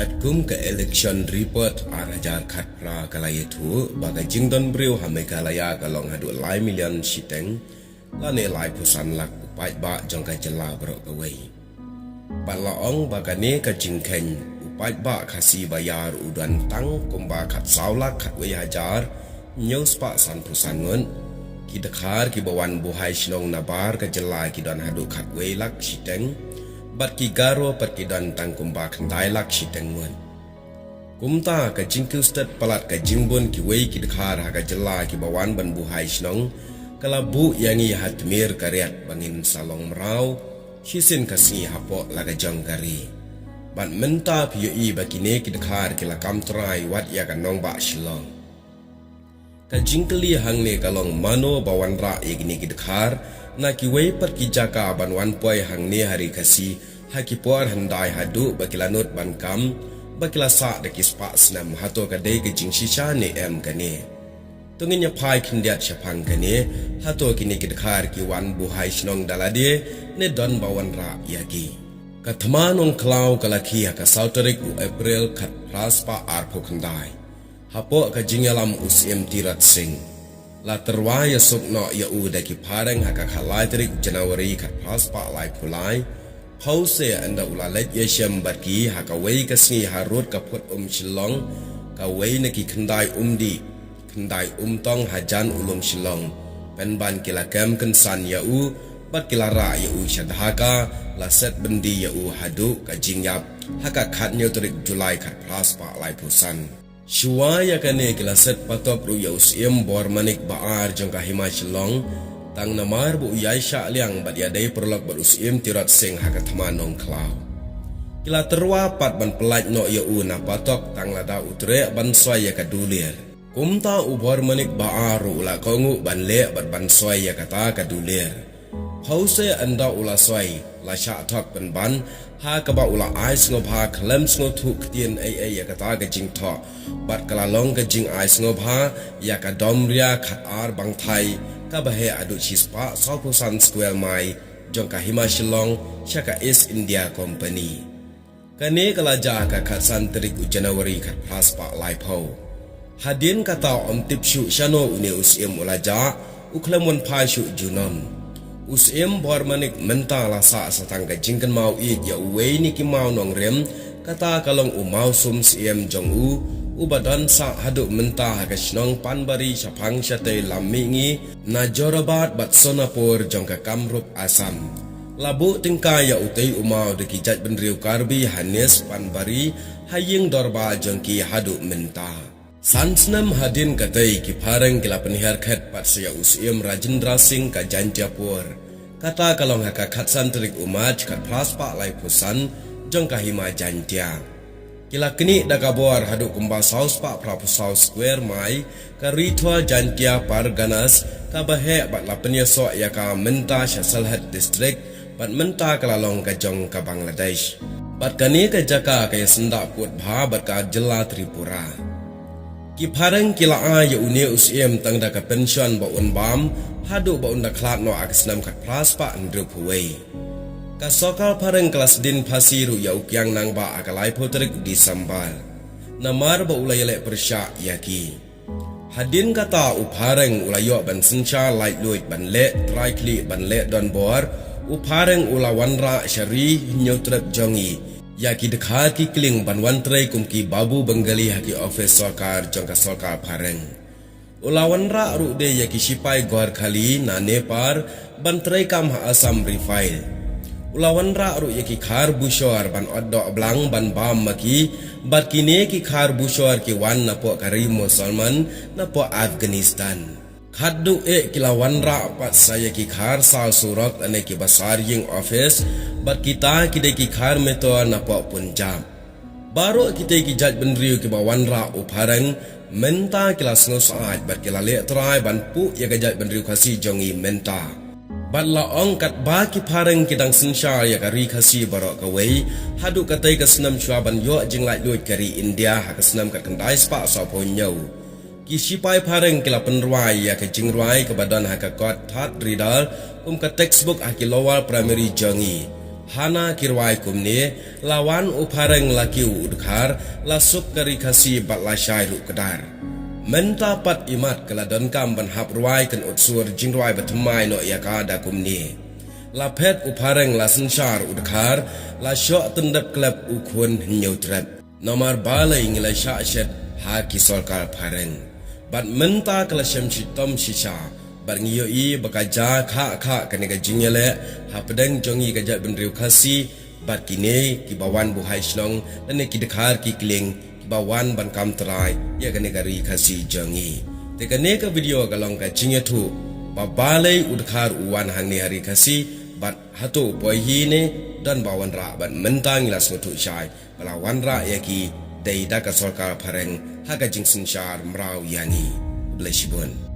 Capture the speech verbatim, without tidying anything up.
Katkum ka election report ar hajar khatphra ka la ïathuh ba ka jingdon briew ha Meghalaya ka long haduh lai million shiteng lane laiphew san lak u paidbah jong ka jylla baroh kawei. Bad la ong ba kane ka jingkheiñ u paidbah Khasi ba ïar u don tang kumba khatsaw lak khatwei hajar hynñiew spah sanphew san ngut. Ki Dkhar kiba wan buhai shnong nabar ka jylla ki don haduh khatwei lak shiteng, bad ki Garo pat ki don tang kumba khyndai lak shiteng ngut. Kumta ka jingkiew stet palat ka jingbun kiwei ki Dkhar ha ka jylla kiba wan ban buhai shnong ka la buh ïa ngi ha tmier ka riat ba ngin sa long mraw shisien ka sngi hapoh la ka jong ka ri. Bad mynta phi ïohi ba kine ki Dkhar ki la kam trai wat ïa ka nongbah Shillong. Ka jingkylli hangne ka long mano ba wanrah ïa kine ki Dkhar na kiwei pat ki jaka ban wan poi hangne ha Ri Khasi ha ki por hyndai haduh ba ki la nud ban kam ba ki la sah da ki spah snem, hato ka dei ka jingshisha ne em kane. To ngin ïa phai khyndiat shaphang kane, hato kine ki Dkhar ki wan buhai shnong da lade ne don ba wanrah ïa ki. Ka thma Nongkhlaw ka la khie ha ka saw tarik u April khatphra spah arphew khyndai. Hapoh ka jingïalam u Syiem Tirot Sing, la tyrwa ïasuk noh ïa u da ki phareng ha ka khatlai tarik January khatphra spah laiphew lai. Phewse ynda u la leit ïashem bad ki ha kawei ka sngi harud ka phut um Shillong, kawei na ki khyndai umdih khyndai umtong hajan u lum Shillong, pynban ki la kem kynsan ïa u bad ki la rah ïa u sha Dhaka, la set byndi ïa u haduh ka jingïap ha ka khathynñiew tarik July khatphra spah laiphew san. Shuwa ïa kane ki la set patop ruh ïa u Syiem Bormanik ba ar jong ka Hima Shillong, tang namar ba u ïai shah liang bad ïadei paralok bad u Syiem Tirot Sing ha ka thma Nongkhlaw. Ki la tyrwa pat ban pyllait noh ïa u na patok tang lada u treh ban soi ïa ka dulir. Kumta u Bormanik ba ar ruh u la kohnguh ban leh bad ban soi ïa kata ka dulir. Phewse ynda u la soi, la shah thok pynban, ha kaba u la ai sngewbha khlem sngewthuh ktien ei ei ïa kata ka jingthoh. Bad ka la long ka jingai sngewbha ïa ka dom ria khatar bangthai kaba heh haduh shispah sawphew san square mile jong ka Hima Shillong sha ka East India Company. Kane ka la jia ha ka khatsan tarik u January khatphra spah laiphew. Hadien kata ym tip shuh shano une u Syiem u la jah, u khlem wan phai shuh junom. U Syiem Bormanik mynta la sah sa tang ka jingkynmaw ïeit ïa uwei na ki maw nongrim, kata ka long u mawsum Syiem jong u, uba don sah haduh mynta ha ka shnong Panbari shaphang shatei lam mihngi na Jorabat bad Sonapur jong ka Kamrup Assam. La buh tyngkai ïa utei u maw da ki jaitbynriew Karbi ha Nias Panbari ha ïing dorbar jong ki haduh mynta. San snem hadien katei ki phareng ki la pynhiar khet pat sa ïa u Syiem Rajendra Singh ka Jaintiapur. Kata ka long ha ka khatsan tarik u March khatphra spah laiphew san jong ka Hima Jaintia. Ki la knieh da ka bor haduh kumba saw spah phraphew saw square mile ka Ri Thor Jaintia Parganas kaba heh bad la pynïasoh ïa ka mynta sha Sylhet District bad mynta ka la long ka jong ka Bangladesh. Bad kane ka jaka ka ïasyndah pud bha bad ka jylla Tripura. Ki phareng ki la ai ïa une u Syiem tang da ka pension ba un bam haduh ba un da khlad noh ha ka snem khatphra spah hynriewphew wei. Ka sorkar phareng ka la sdien phasi ruh ïa u Kiang Nangbah ha ka laiphew tarik December, namar ba u la ïaleh pyrshah ïa ki. Hadien kata u phareng u la ïoh ban synshar laitluid ban leh trai khlieh ban leh donbor. U phareng u la wanrah sha ri Hynñiewtrep jong ngi, ïa ki dkhar ki kling ban wan trei kum ki Babu Bengali ha ki ophis sorkar jong ka sorkar phareng. U la wanrah ruh de ïa ki shipai Gorkhali na Nepal ban trei kam ha Assam Rifle. U la wanrah ruh ïa ki khar bushor ban ot doh blang ban bam ma ki, bad kine ki khar bushor ki wan napoh ka ri Musalman napoh Afghanistan. Khatduh eh ki la wanrah pat sa ïa ki khar sar surok lane kiba sar ïing ophis, bad kita ki dei ki khar metor napoh Punjab. Baroh kitei ki jaitbynriew kiba wanrah u phareng mynta ki la sngewsih bad ki la leh trai ban puh ïa ka jaitbynriew Khasi jong ngi mynta. Bad la ong katba ki phareng ki dang synshar ïa ka ri Khasi baroh kawei, haduh katei ka snem shuwa ban ïoh jinglaitluid ka ri India ha ka snem khatkhyndai spah sawphew hynñiew, ki shipai phareng ki la pynrwai ïa ka jingrwai kaba don ha ka kot Third Reader kum ka textbook ha ki lower primary jong ngi. Hana ki rwai kumne, la wan u phareng la kiew u dkhar, la suk ka ri Khasi bad la shai ruh kdar. Mynta pat imat ka la donkam ban hap rwai kan ut sur jingrwai ba thymmai noh ïa ka da kumne. La phet u phareng la synshar u dkhar, la shoh tyndep klep u khun hynñiew trep. Namar balei ngi la shah shet ha ki sorkar phareng. Bad mynta ka la shem shitom shisha. Bad ngi ïohi ba ka ja khah khah kane ka jingïaleh hapdeng jong ngi ka jaitbynriew Khasi. Bad kine kiba wan buhai shnong lane ki dkhar ki kling kiba wan ban kam trai ïa kane ka ri Khasi jong ngi. Te kane ka video ka long ka jingïathuh ba balei u dkhar u wan hangne ha ri Khasi bad hato u poi hi ne don ba wanrah bad mynta ngi la sngewthuh shai ba la wanrah ïa ki dei da ka sorkar phareng ha ka jingsynshar mraw ïa ngi. Khublei shibun.